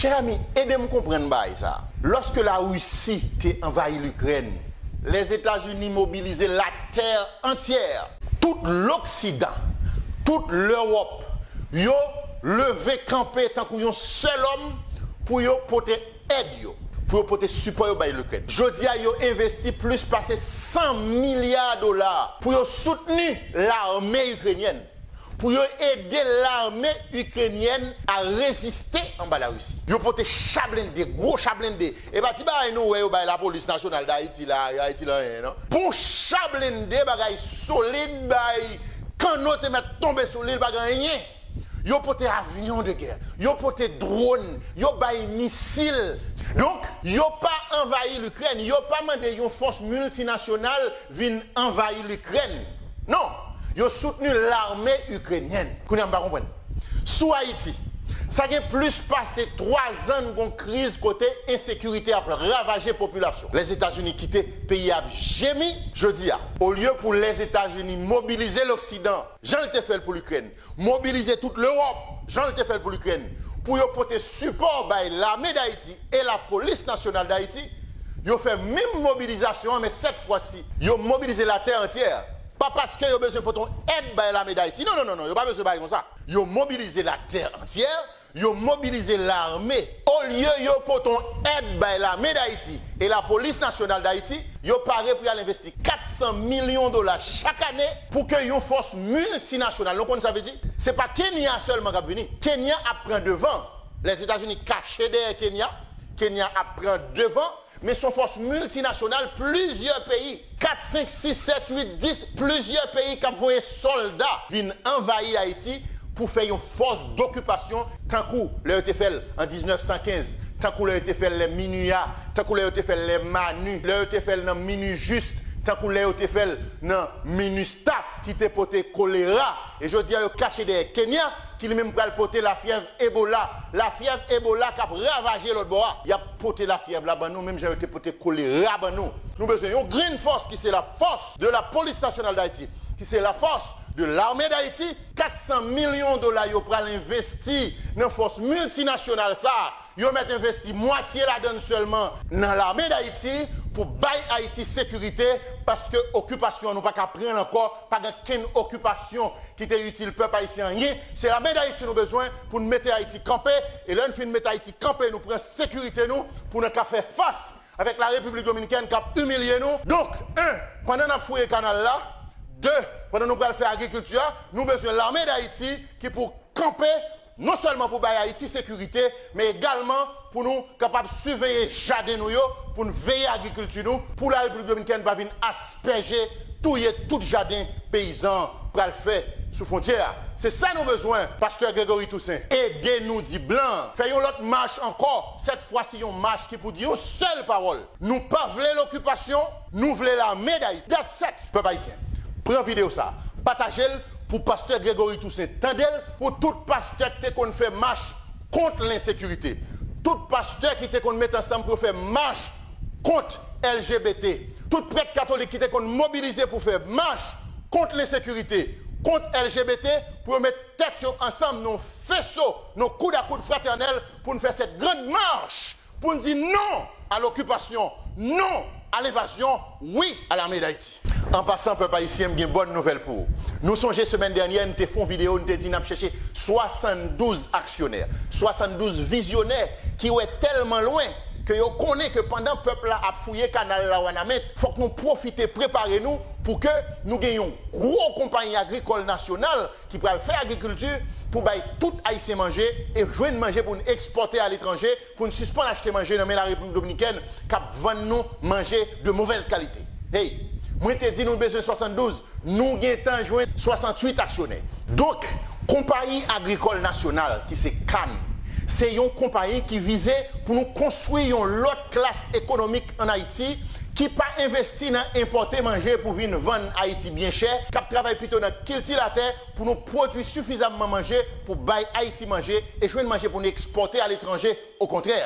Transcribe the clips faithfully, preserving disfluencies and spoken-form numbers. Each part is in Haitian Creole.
Chè ami, ede m konprann bagay sa. Lòske Larisi te anvayi Likrèn, Lèzetazini mobilize latè antyè. Tout Loksidan, tout Lewòp, yo leve kanpe tankou yon sèl òm pou yo pote èd yo, pou yo pote sipò yo bay Likrèn. Jodi a, yo envesti plis pase san milya dola pou yo soutni lame ikrenyèn, pou yo ede lame ikrenyèn a reziste anba Larisi. Yo pote cha blende, gwo cha blende. E pa ti bagay nou wè yo bay Lapolis Nasyonal d Ayiti la, Ayiti la anyen, non. Bon cha blende, bagay solid, bay kanno te mèt tonbe sou li, l pa gen anyen. Yo pote avyon de gè, yo pote dwòn, yo bay misil. Donk, yo pa anvayi Likrèn, yo pa mande yon fòs miltinasyonal vin anvayi Likrèn. Non, yo soutni lame ikrenyèn. Kounye a m pa konprann. Sou Ayiti, sa gen plis pase twa zan n gon kriz kote ensekirite ap ravaje popilasyon. Lèzetazini kite peyi a ap jemi. Jodi a, olye pou Lèzetazini mobilize Loksidan, jan l te fè l pou Likrèn, mobilize tout Lewòp, jan l te fè l pou Likrèn, pou yo pote sipò bay lame d Ayiti e Lapolis Nasyonal d Ayiti, yo fè menm mobilizasyon an, men sèt fwa si, yo mobilize latè antyè. Pa paske yo bezwen pote yon èd bay lame d Ayiti. Non, non, non, non, yo pa bezwen bagay konsa. Yo mobilize latè antyè, yo mobilize lame. Olye yo pote yon èd bay lame d Ayiti e Lapolis Nasyonal d Ayiti, yo pare pou y al envesti kat san milyon dola chak ane pou ke yon fòs miltinasyonal, nou konn sa vle di? Se pa Kenya sèlman k ap vini. Kenya ap pran devan. Lèzetazini kache dèyè Kenya. Kenya ap pran devan. Men se yon fòs miltinasyonal, plizyè peyi, kat, senk, sis, sèt, uit, dis, plizyè peyi k ap voye sòlda vin anvayi Ayiti pou fè yon fòs dokipasyon, tankou lè yo te fè l an diznèf san kenz, tankou lè yo te fè l lè MINUA, tankou lè yo te fè l lè MANU, lè yo te fè l nan MINUJUST, tankou lè yo te fè l nan MINUSTAH ki te pote kolera. E jodi a, yo kache dèyè Kenya, ki li menm pral pote lafyèv Ebola. Lafyèv Ebola k ap ravaje lòt bò a. Y ap pote lafyèv la ban nou, menm jan yo te pote kolera ban nou. Nou bezwen yon grenn fòs ki se la force de la Police Nationale d'Haïti, ki se la force de l'armée d'Haïti. Kat san milyon dola yo pral envesti nan fòs miltinasyonal sa a. Yo mèt envesti mwatye ladan l sèlman nan lame d Ayiti pou bay Ayiti sekirite, paske okipasyon an nou pa ka pran l ankò, pa gen kenn okipasyon ki te itil pèp ayisyen anyen. Se lame d Ayiti nou bezwen pou n mete Ayiti kanpe, e lè n fin mete Ayiti kanpe, nou pran sekirite nou pou n ka fè fas avèk la Repiblik Dominikèn k ap imilye nou. Donk, en, pandan n ap fouye kanal la, de, pandan nou pral fè agrikilti a, nou bezwen lame d Ayiti ki pou kanpe non sèlman pou bay Ayiti sekirite, men egalman pou nou kapab siveye jaden nou yo, pou n veye agrikilti nou, pou la Repiblik Dominikèn pa vin aspèje, touye tout jaden peyizan pral fè sou fwontyè a. Se sa nou bezwen, Pastè Gregory Toussaint. Ede nou di blan, fè yon lòt mach ankò, sèt fwa si yon mach ki pou di yon sèl pawòl. Nou pa vle lokipasyon, nou vle lame d Ayiti. That's it, pèp ayisyen. Pran videyo sa, pataje l pou Pastè Gregory Toussaint tande l, pou tout pastè ki te konn fè mach kont lensekirite, tout pastè ki te konn met ansanm pou yo fè mach kont L G B T, tout prèt katolik ki te konn mobilize pou fè mach kont lensekirite, kont L G B T, pou yo met tèt yo ansanm nan yon feso, nan yon coude à coude fraternel, pou n fè cette grande marche, pou n di non à l'occupation, non à l'invasion, wi à l'armée d'Haïti. An pasan, pèp ayisyen, m gen bòn nouvèl pou ou. Nou sonje semèn dènyè, n te fè yon videyo, n te di n ap chèche swasanndouz aksyonè, swasanndouz vizyonè ki wè tèlman lwen ke yo konnen ke pandan pèp la ap fouye kanal la Wanament, fòk nou pwofite prepare nou pou ke nou gen yon gwo konpayi agrikòl nasyonal ki pral fè agrikilti pou bay tout Ayisyen manje e jwenn manje pou n ekspòte aletranje, pou n sispann achte manje nan men la Repiblik Dominikèn k ap vann nou manje de mauvaise qualité. Hey, mwen te di nou bezwen swasanndouz, nou gentan jwenn swasanntuit aksyonè. Donk, konpayi agrikòl nasyonal ki se CAN, se yon konpayi ki vize pou nou konstwi yon lòt klas ekonomik ann Ayiti ki pa envesti nan enpòte manje pou vin vann Ayiti byen chè, k ap travay pito nan kilti latè pou nou pwodui sifizamman manje pou bay Ayiti manje e jwenn manje pou nou ekspòte aletranje. Okontrè,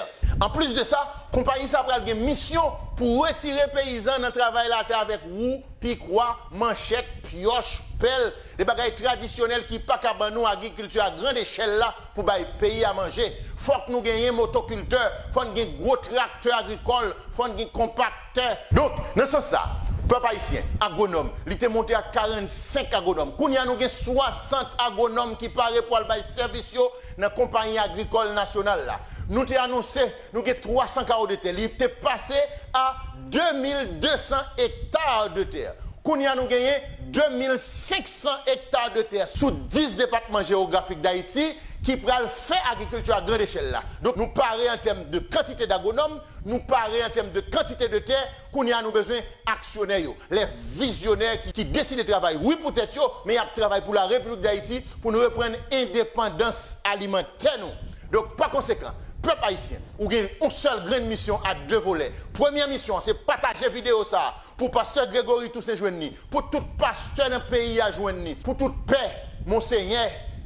Anplis de sa, konpayi sa pral gen misyon pou retire peyizan nan travay latè avèk wou, pikwa, manchèt, pyòch, pèl, de bagay tradisyonèl ki pa ka ban nou agrikilti a grand echèl la pou bay peyi a manje. Fòk nou genyen motokiltè, fò n gen gwo traktè agrikòl, fò n gen konpaktè. Donk, nan sans sa, pèp ayisyen, agwonòm, li te monte a karannsenk agwonòm. Kounye a nou gen swasant agwonòm ki pare pou al bay sèvis yo nan konpayi agrikòl nasyonal la. Nou te anonse nou gen twa san kawo de tè. Li te pase a de mil de san ekta de tè. Kounye a nou genyen de mil senk san ekta de tè sou dis depatman jewografik Dayiti ki pral fè agrikilti a grand echèl la. Donk nou pare an tèm de kantite dagwonòm, nou pare an tèm de kantite de tè. Kounye a nou bezwen aksyonè yo, lè vizyonè ki, ki deside travay wi pou tèt yo, men y ap travay pou la Repiblik Dayiti pou nou reprann endepandans alimantè nou. Donk pa konsekan, pèp ayisyen, ou gen yon sèl grenn misyon a de volè. Premyè misyon an se pataje videyo sa a pou pastè Gregory Toussaint jwenn li, pou tout pastè nan peyi a jwenn li, pou tout pè, monsenyè,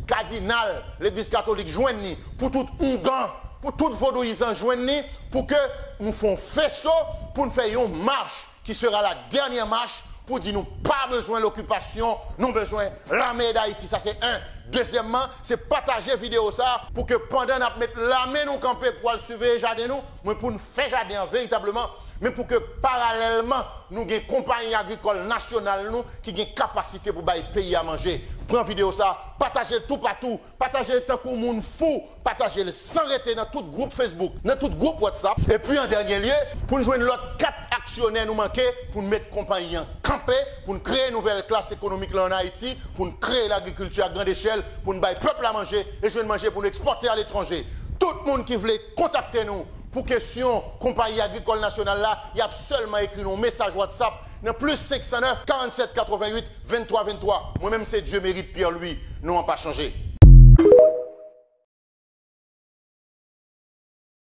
kadinal legliz katolik jwenn li, pou tout oungan, pou tout vodouyizan jwenn li, pou ke nou fè yon feso, pou n fè yon mach ki sera la dènyè mach pou di nou pa bezwen lokipasyon, nou bezwen lame Dayiti. Sa se en. Dezyèmman, se pataje videyo sa a pou ke pandan n ap met lame nou kanpe pou al siveye jaden nou, men pou n fè jaden an veritableman, men pou ke paralèlman nou gen konpayi agrikòl nasyonal nou ki gen kapasite pou bay peyi a manje. Pran videyo sa a, pataje l toupatou, pataje l tankou moun fou, pataje l san rete nan tout gwoup Facebook, nan tout gwoup WhatsApp. Epi an dènye lye, pou n jwenn lòt kat aksyonè nou manke pou n met konpayi an kanpe, pou n kreye nouvèl klas ekonomik la ann Ayiti, pou n kreye lagrikilti a grand echèl, pou n bay pèp la manje e jwenn manje pou n ekspòte aletranje. Tout moun ki vle kontakte nou pou kesyon konpayi agrikòl nasyonal la, y ap sèlman ekri nou yon mesaj WhatsApp nan plis senk san nèf, karannsenk katreventuit, venntwa venntwa. Mwen menm se Dieumerit Pierre Louis, non an pa chanje.